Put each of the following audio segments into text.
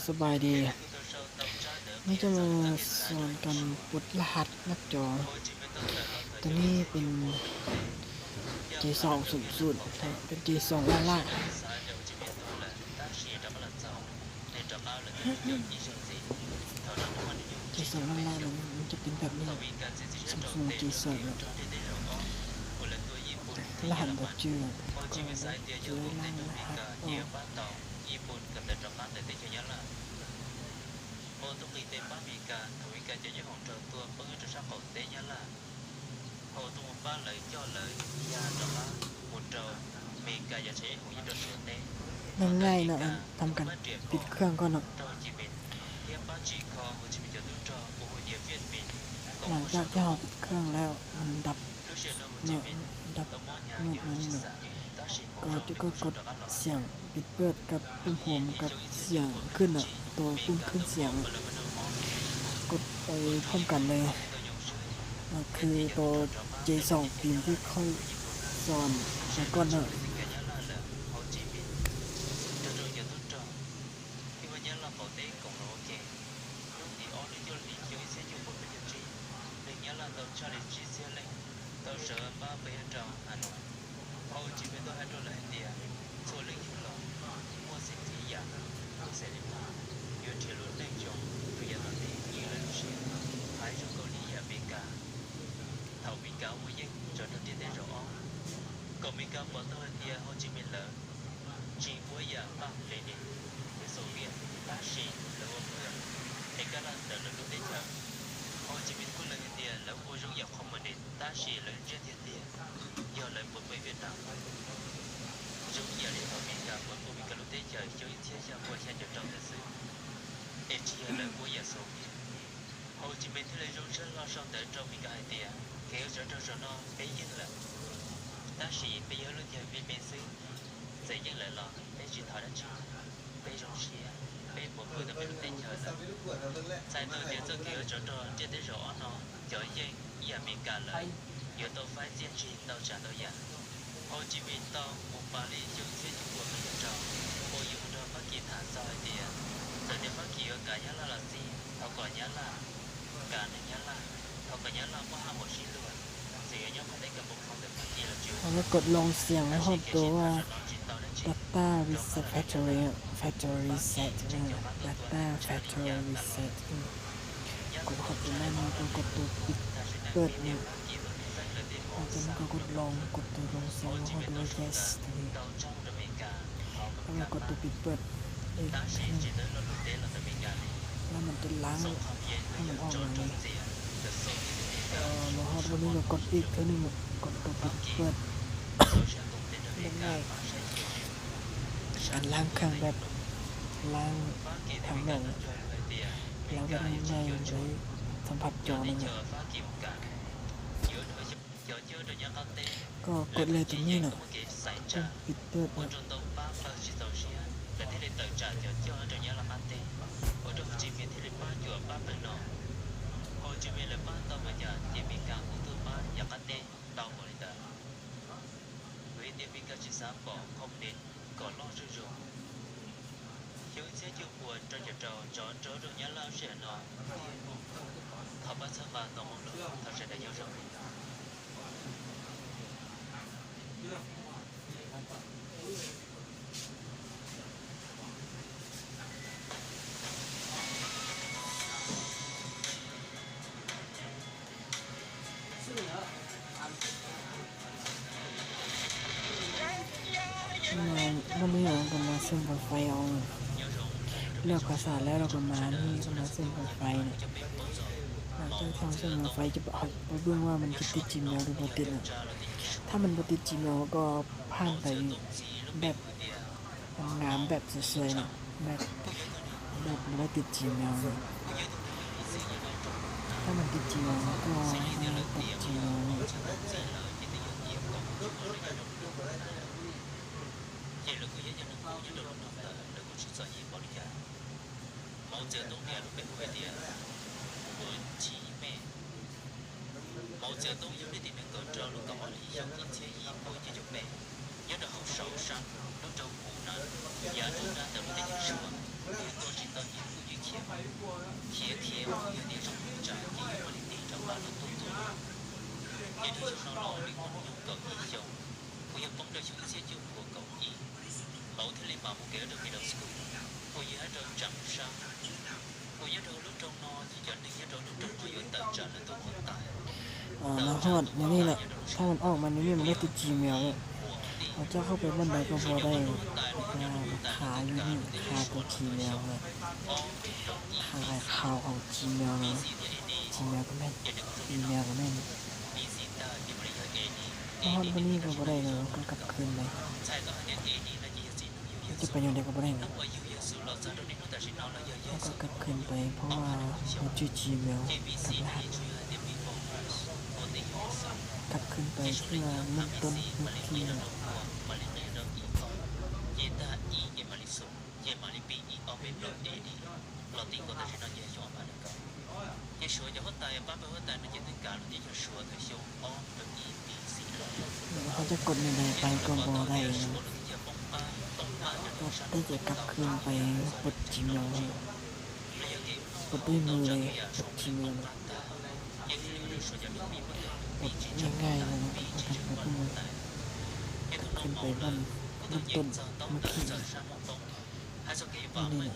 ສະບາຍດີ ມື້ນີ້ຈະມາສອນການປົດລະຫັດໜ້າຈໍ. ໂຕນີ້ເປັນ ເຈສອງສູນສູນ ເປັນ ເຈສອງລ້ານລ້ານ. ເຈສອງລ້ານລ້ານ ມັນຈະເປັນແບບນີ້ ຊຳຊຸງ ເຈສອງ ລະຫັດບໍ່ຈື່ ກໍເຈີລ້າງລະຫັດອອກ. ງ່າຍໆເນາະ ທຳການປິດເຄື່ອງກ່ອນເນາະ. ຫຼັງຈາກທີ່ເຮົາປິດເຄື່ອງແລ້ວ ມັນດັບເນາະ ດັບມືດມານີ້ເນາະ ກໍ ກໍກົດສຽງປິດເປີດກັບປຸ່ມໂຮມ ກັບສຽງຂຶ້ນເນາະ ໂຕປຸ່ມຂຶ້ນສຽງ ກົດໄປພ້ອມກັນເລີຍ. ກໍຄືໂຕ ເຈສອງ ທີມທີ່ຂ້ອຍສອນໄປກ່ອນເນາະ.ເຮົາກໍກົດລົງສຽງໃຫ້ຮອດໂຕວ່າ Data Reset Factory Factory Reset ເອີ Data Factory Reset ເອີ ກົດຮອດໂຕນັ້ນ ແລ້ວກໍກົດໂຕປິດເປີດນີ້ ຫຼັງຈາກນັ້ນກໍກົດລົງ ກົດໂຕລົງສຽງໃຫ້ຮອດໂຕວ່າ Yes ໂຕນີ້ ແລ້ວກໍກົດໂຕປິດເປີດອີກເທື່ອໜຶ່ງ ແລ້ວມັນຈະລ້າງໃຫ້ມັນອອກມານີ້. ເອີ ມາຮອດບ່ອນນີ້ກໍກົດອີກເທື່ອໜຶ່ງ ກົດໂຕປິດເປີດ ແບບງ່າຍ ການລ້າງເຄື່ອງແບບລ້າງຖັງໜັງ ລ້າງແບບງ່າຍໆ ໂດຍສຳຜັດຈໍນັ້ນແຫຼະ. ກໍກົດເລີຍຕົງນີ້ເນາະ ປິດເປີດເນາະ. ມາ ມື້ນີ້ເຮົາກໍມາເຊື່ອມໄວໄຟເອົາ ເລືອກພາສາແລ້ວ ເຮົາກໍມານີ້ ກໍມາເຊື່ອມໄວໄຟເນາະ. ຫຼັງຈາກທີ່ເຮົາເຊື່ອມໄວໄຟ ຈະ ເຮົາໄປເບິ່ງວ່າມັນຈະຕິດ Gmail ຫຼືບໍ່ຕິດເນາະ. ຖ້າມັນບໍ່ຕິດ Gmail ເຮົາກໍຜ່ານໄປແບບ ງາມໆ ແບບສວຍໆ ເນາະ ແບບ ແບບບໍ່ໄດ້ຕິດ Gmail ເນາະ. ຖ້າມັນຕິດ Gmail ເຮົາກໍໃຫ້ຕັດ Gmail ເນາະ. Mao Zedong hiu niu ti niu gao zhao lu gao ma li hiu kin cie yi bo jie jiu bei, yao dou hao shao shan lu zhou gu nan ya zhou nan dou lu dei jiu shuo. ອ່າ ມາຮອດແນວນີ້ແຫຼະ ຖ້າມັນອອກມາແນວນີ້ ມັນໄດ້ແຕ່ Gmail ເລີຍ. ເຮົາຈະເຂົ້າໄປບ່ອນໃດກໍບໍ່ໄດ້ ແລ້ວກໍຫາຢູ່ນີ້ ຫາແຕ່ Gmail ເລີຍ ຫາໄອຄາວຂອງ Gmail ເລີຍ Gmail ກໍແມ່ນ ອີເມວກໍແມ່ນ. ມາຮອດບ່ອນນີ້ກໍບໍ່ໄດ້ເລີຍ ກໍກັບຄືນໄປ. ຈະໄປແນວໃດກໍບໍ່ໄດ້ນະ ເຮົາກໍກັບຄືນໄປ ເພາະວ່າເຮົາຈື່ Gmail ກັບລະຫັດ ກັບຄືນໄປເພື່ອເລີ່ມຕົ້ນ Booking. ເຮົາຈະກົດແນວໃດໄປກໍບໍ່ໄດ້ນະ ກໍໄດ້ແຕ່ກັບຄືນໄປເປີດ Gmail ເລີຍ ເປີດດ້ວຍມືເລີຍ ເປີດ Gmail ເລີຍ ກົດງ່າຍໆເລີຍນະ ກັບຄືນໄປບ່ອນເລີ່ມຕົ້ນເມື່ອກີ້ ນີ້ແຫຼະ.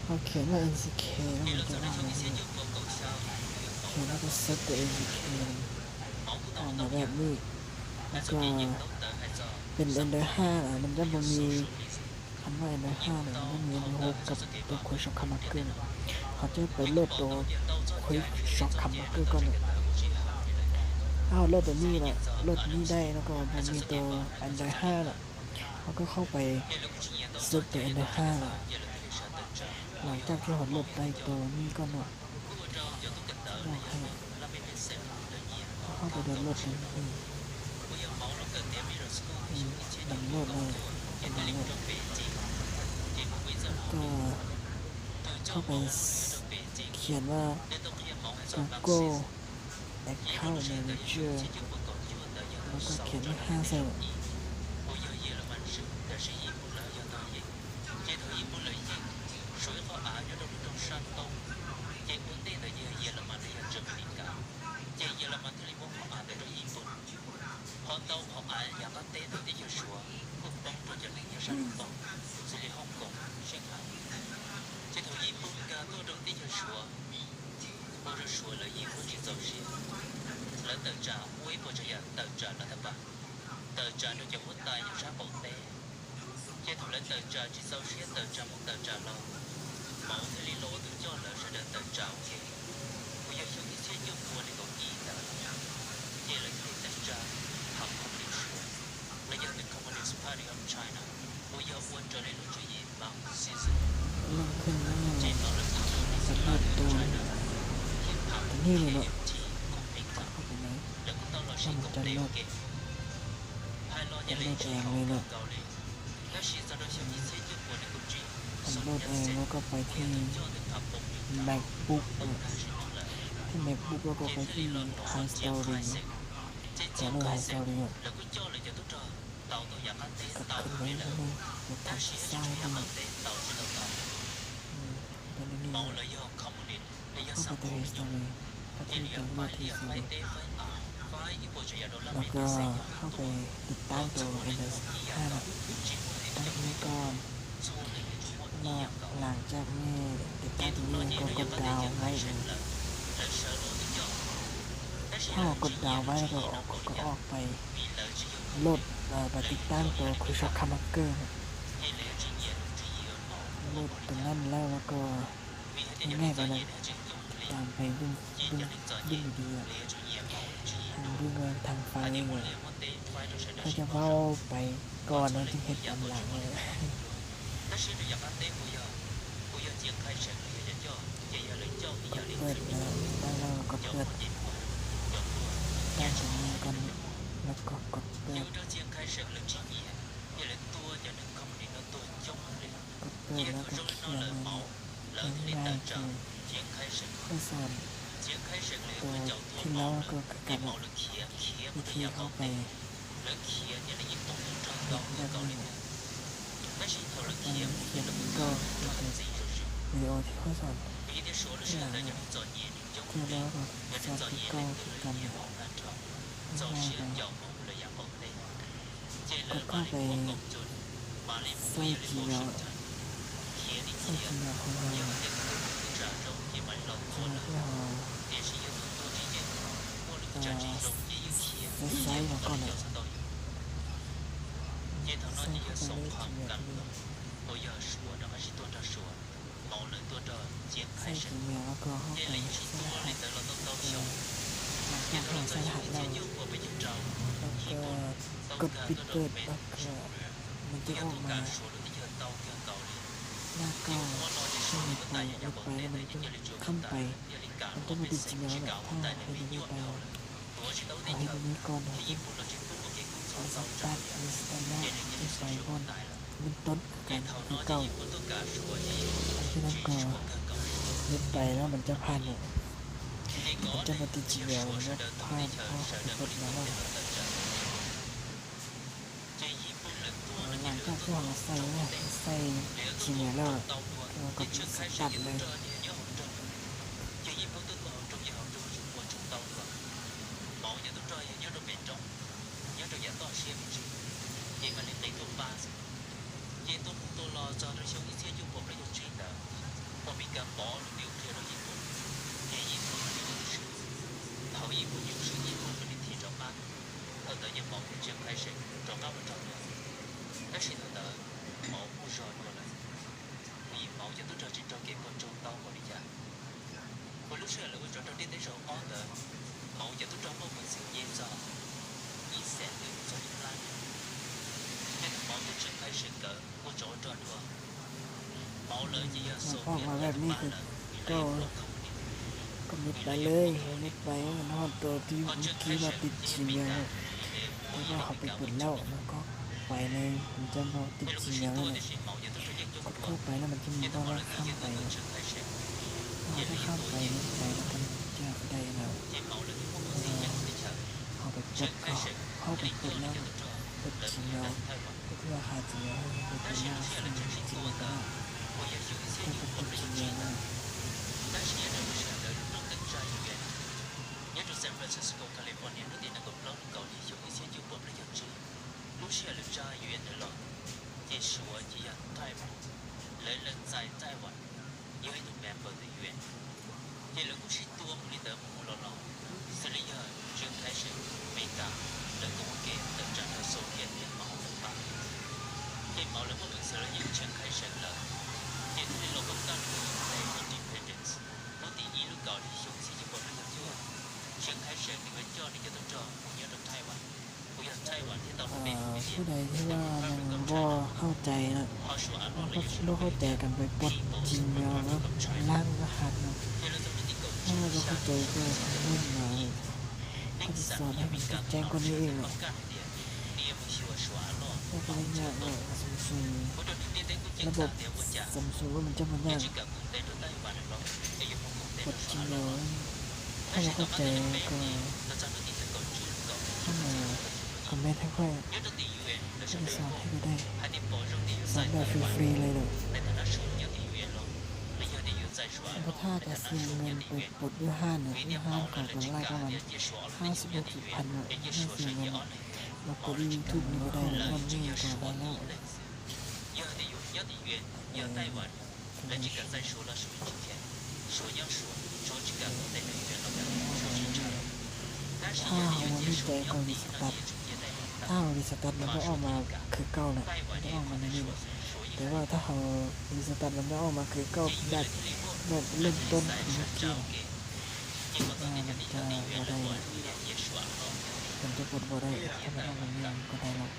ເຮົາຂຽນວ່າ ເອັນຊີເຄ ແລ້ວມັນຈະອອກມາແບບນີ້ ຂຽນແລ້ວກໍເຊັດຕົວ ເອັນຊີເຄ ອອກມາແບບນີ້ ແລ້ວກໍເປັນ Android ຫ້າ ນະ ມັນຈະບໍ່ມີ ຄັນວ່າ Android ຫ້າ ນີ້ ມັນມີ Android ຫົກ ກັບຕົວ Quick Shortcut Marker ເຮົາຈະໄປໂຫຼດຕົວ Quick Shortcut Marker ກ່ອນເນາະ. ຖ້າເຮົາໂຫຼດຕົວນີ້ລະ ໂຫຼດຕົວນີ້ໄດ້ ແລ້ວກໍບໍ່ມີຕົວ Android ຫ້າ ລະ ເຮົາກໍເຂົ້າໄປເສີດຕົວ Android ຫ້າ ລະ ຫຼັງຈາກທີ່ເຮົາໂຫຼດໄດ້ຕົວນີ້ກ່ອນເນາະ. ເຮົາເຂົ້າໄປດາວໂຫຼດເລີຍ ດາວໂຫຼດເລີຍ ດາວໂຫຼດ ກໍເຂົ້າໄປຂຽນວ່າ Google Account Manager ແລ້ວກໍຂຽນເລກຫ້າໃສ່. ມັນຂຶ້ນມາສຳລັບຕົວ ຕົວນີ້ເລີຍເນາະ ເຂົ້າໄປໃນ ມັນຈະໂຫຼດ ຈະໂຫຼດເອງເລີຍເນາະ. ໂຫຼດເອງ ແລ້ວກໍໄປທີ່ MacBook ເນາະ ທີ່ MacBook ແລ້ວກໍໄປທີ່ Hi Story ເນາະ ໂຕເລີ Hi Story ເນາະ ກໍຂຶ້ນມານີ້ເນາະ ແລ້ວກໍສ້າງເນາະ ອືມ ເປັນແບບນີ້ເນາະ. ເຂົ້າໄປ Play Store ເລີຍ ເຂົ້າໄປທີ່ Play Store ເລີຍ ແລ້ວກໍເຂົ້າໄປຕິດຕັ້ງໂຕ Windows ຫ້າ ຕັ້ງນີ້ກ່ອນ. ແລ້ວຫຼັງຈາກນີ້ຕິດຕັ້ງໂຕນີ້ ແລ້ວກໍກົດ Down ໄວ້ເລີຍ. ເຮົາກົດ Down ໄວ້ ແລ້ວກໍອອກ ກໍອອກໄປໂຫຼດ ເອີ ໄປຕິດຕັ້ງໂຕ Crucial Card Marker ໂຫຼດໂຕນັ້ນແລ້ວ ແລ້ວກໍງ່າຍໆ ໄປເລີຍ. ຕາມໄປເບິ່ງ ເບິ່ງ ເບິ່ງດີໆ ເບິ່ງວ່າທາງໄຟເອີ ເຂົາຈະເວົ້າໄປກ່ອນ ເຮົາຈຶ່ງເຮັດຕາມຫຼັງເລີຍ. ເປີດເລີຍ ຕັ້ງແລ້ວກໍເປີດ ຕັ້ງຕົງນີ້ກ່ອນ ແລ້ວກໍກົດເປີດ. ກົດເປີດແລ້ວກໍເຂຍເລີຍ. ງ່າຍໆ ຄືຂ້ອຍສອນໂຕທີ່ແລ້ວ ກໍຄືກັນແຫຼະ ວິທີເຂົ້າໄປເຮັດແບບນີ້. ເຮົາໄປເຮັດຄືເກົ່າ ວິດີໂອທີ່ຂ້ອຍສອນທີ່ຫຼັງເນາະ ທີ່ແລ້ວກໍສອນຄືເກົ່າຄືກັນແຫຼະ ງ່າຍໆ ເຮົາ ກົດເຂົ້າໄປໃສ່ Gmail ໃສ່ Gmail ຂອງເຮົາ Gmail ທີ່ເຮົາ ເອີ ໃຊ້ ໃຊ້ມາກ່ອນເນາະ ໃສ່ເຂົ້າໄປເລີຍ Gmail ເຮົາ ໃສ່ Gmail ແລ້ວກໍເຮົາໄປໃສ່ລະຫັດ ຫຼັງຈາກເຮົາໃສ່ລະຫັດແລ້ວ ແລ້ວກໍກົດປິດເປີດ ແລ້ວກໍມັນຈະອອກມາໜ້າເກົ່າ ເຮັດໄປ ເຮັດໄປ ແລ້ວມັນຈະຄ້ຳໄປ ມັນຈະບໍ່ຕິດ Gmail ແລ້ວ ຖ້າເຮັດແບບນີ້ໄປ ເຮົາເຮັດແບບນີ້ກ່ອນ ເຮົາຈະ Restart Restart ແລ້ວເຮັດໄປກ່ອນ. ເລີ່ມຕົ້ນຄືກັນ ຄືເກົ່າ ຫຼັງຈາກນັ້ນກໍເຮັດໄປແລ້ວມັນຈະຜ່ານ ມັນຈະບໍ່ຕິດ Gmail ແລ້ວ ຜ່ານ ເພາະເຮົາໄປກົດມາແລ້ວ. ຫຼັງຈາກທີ່ເຮົາໃສ່ ໃສ່ Gmail ແລ້ວ ເຮົາກໍ Restart ເລີຍ. ອອກມາແບບນີ້ຄືເກົ່າ ກໍມິດໄປເລີຍ ມິດໄປ ມັນຮອດໂຕທີ່ເມື່ອກີ້ວ່າຕິດ Gmail ແລ້ວ ແຕ່ວ່າເຮົາໄປກົດແລ້ວ ມັນກໍໄປເລີຍ ມັນຈະບໍ່ຕິດ Gmail ແລ້ວ. ກົດເຂົ້າໄປແລ້ວມັນຈະມີບອກວ່າຂ້າມໄປ ເຮົາຈະຂ້າມໄປ ໄປແລ້ວກໍຈະໄດ້ແລ້ວ ເພາະວ່າເຮົາໄປກົດເຂົ້າ ເຮົາໄປກົດແລ້ວ ກົດ Gmail ກໍຄືວ່າຂາດ Gmail ເຮົາໄປກົດແລ້ວ ເຮົາໄປກົດ Gmail ແລ້ວ. ເອີ ຜູ້ໃດທີ່ວ່າຍັງບໍ່ເຂົ້າໃຈນະ ບໍ່ເຂົ້າ ບໍ່ເຂົ້າໃຈກັນໄປປົດ Gmail ແລ້ວລ້າງລະຫັດນະ ຖ້າບໍ່ເຂົ້າໃຈກໍຄອມເມັນມາ ເຮົາຈະສອນໃຫ້ມັນແຈ້ງກວ່ານີ້ອີກເນາະ. ກໍບໍ່ໄດ້ຍາກເນາະ ສົງໄສລະບົບ ສົງໄສວ່າມັນຈະບໍ່ຍາກ ກົດ Gmail ຖ້າບໍ່ເຂົ້າໃຈກໍເຂົ້າມາຄອມເມັນໃຫ້ຂ້ອຍ ຂ້ອຍຈະສອນໃຫ້ກໍໄດ້ ສອນແບບຟຣີໆເລີຍເນາະ. ບໍ່ຖ້າກະເສຍເງິນໄປປົດຢູ່ຮ້ານເນາະ ຢູ່ຮ້ານເຂົາກະໄລ່ປະມານຫ້າສິບຫົກສິບພັນເນາະ ຖ້າເສຍເງິນມາປົດຢູ່ຢູທູບນີ້ບໍ່ໄດ້ແລ້ວ ບ່ອນນີ້ກະໄດ້ແລ້ວ. ຖ້າເຮົາບໍ່ມີໃຈກະຣີສະຕາດ ຖ້າເຮົາຣີສະຕາດມັນຈະອອກມາຄືເກົ່າແຫຼະ ມັນຈະອອກມາແນວນີ້ແຫຼະ ແຕ່ວ່າຖ້າເຮົາຣີສະຕາດມັນຈະອອກມາຄືເກົ່າ ແບບ ແບບເລີ່ມຕົ້ນຄືເມື່ອກີ້ ມັນຈະບໍ່ໄດ້ ມັນຈະກົດບໍ່ໄດ້ ຖ້າມັນອອກມາແນວນີ້ມັນກະໄດ້ແລ້ວ.